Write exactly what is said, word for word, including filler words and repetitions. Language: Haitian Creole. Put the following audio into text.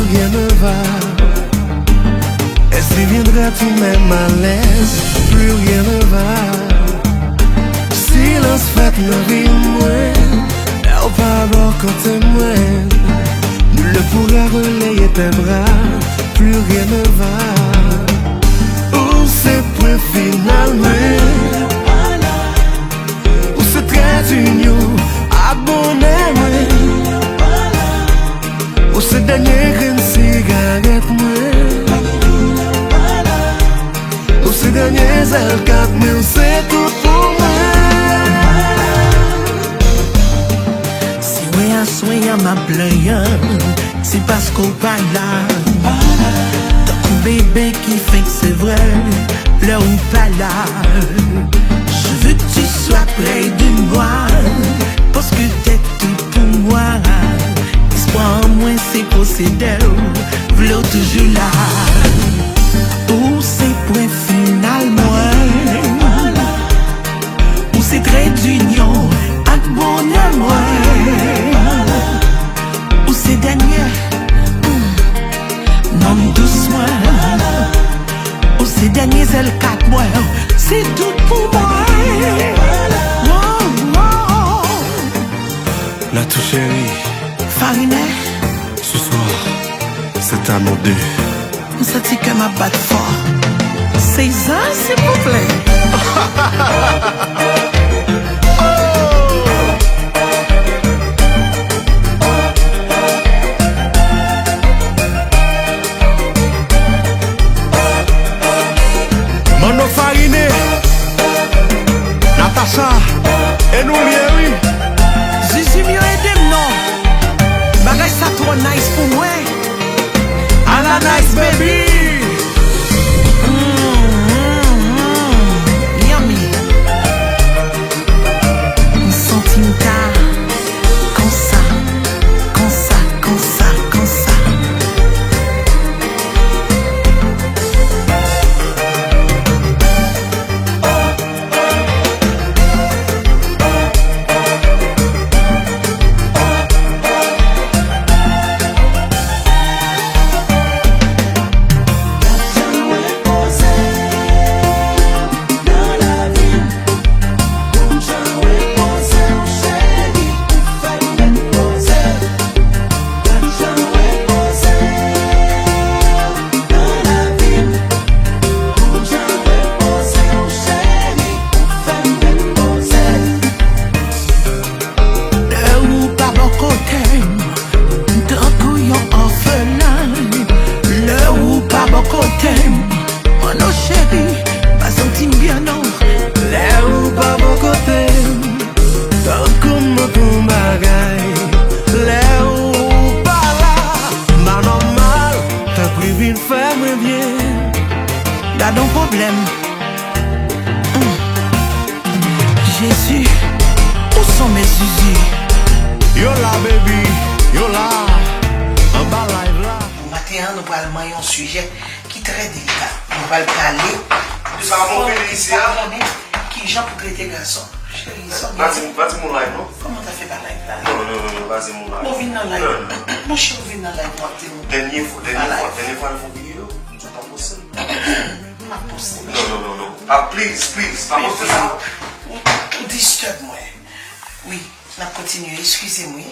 Rien ne va. Est-ce qu'il viendra tout de même à l'aise? Plus rien ne va. Silans fèt nan vi mwen. Lè w pa bò kote mwen. Nul ne pourra relayer tes bras. Plus rien ne va. Ou se pwen final mwen. Ou se trè dinyon ak bonè mwen. Ou se dènye grenn sigarèt mwen. Ou se dènye zèl kat mwen, ou se tout pou mwen. Si wè aswè a m ap plenyen, se paske w pa la. Tankou bebe ki fenk sevre, lè ou pa la. Je veux que tu sois près de moi, parce que t'es tout pour moi. Espwa an mwen se posede w, vle w toujou la. Ou se pwen final mwen. Ou se trè dinyon ak bonè mwen. Ou se dènye, mm, nonm dous mwen. Ou se dènye zèl kat mwen. Se tout pou mwen. Wow, wow. Natou cheri. Farine. Ce soir, c'est à nous deux. M santi kè m ap bat fò. Sezan, silvouplè. Manno Farine, Natacha, e nou l ye wi. Zizi m yo ede m non. Bagay sa twò nice pou mwen. Ala nice baby. Mm, mm, mm. Yummy. M santi m ta konsa, konsa, konsa, konsa. Lè ou pa bò kote m, m tankou yon òfelin. Lè ou pa bò kote m, Manno cheri, m pa santi m byen non. Lè ou pa bò kote m, tankou m manke yon bagay. Lè ou pa la, m pa nòmal. Tanpri vin fè mwen byen. Gad on pwoblèm. Mm. Jezi, où sont mes zuzi? Yo la, baby, yo la. Anba live la. Maten an, nou pral manyen yon sijè ki trè delika. Nou pral pale. Depi sa, bon, vini isi a. Konnen kijan pou trete gason. Cheri, sa. Pa di, pa di moun live, non? Kòman ta fè pa live la? Non, non, non, non, pa di moun live. Bon, vin nan live. Non, non. Monchè, ou vin nan live, w ap di moun. Dènye fwa, dènye fwa, dènye fwa nou fè yon videyo, m di w pa poste l. M ap poste l. Non, non, non, non. Pa, please, please, pa poste sa. Ou, ou disturb mwen. Wi, n ap kontinye, eskize m, wi.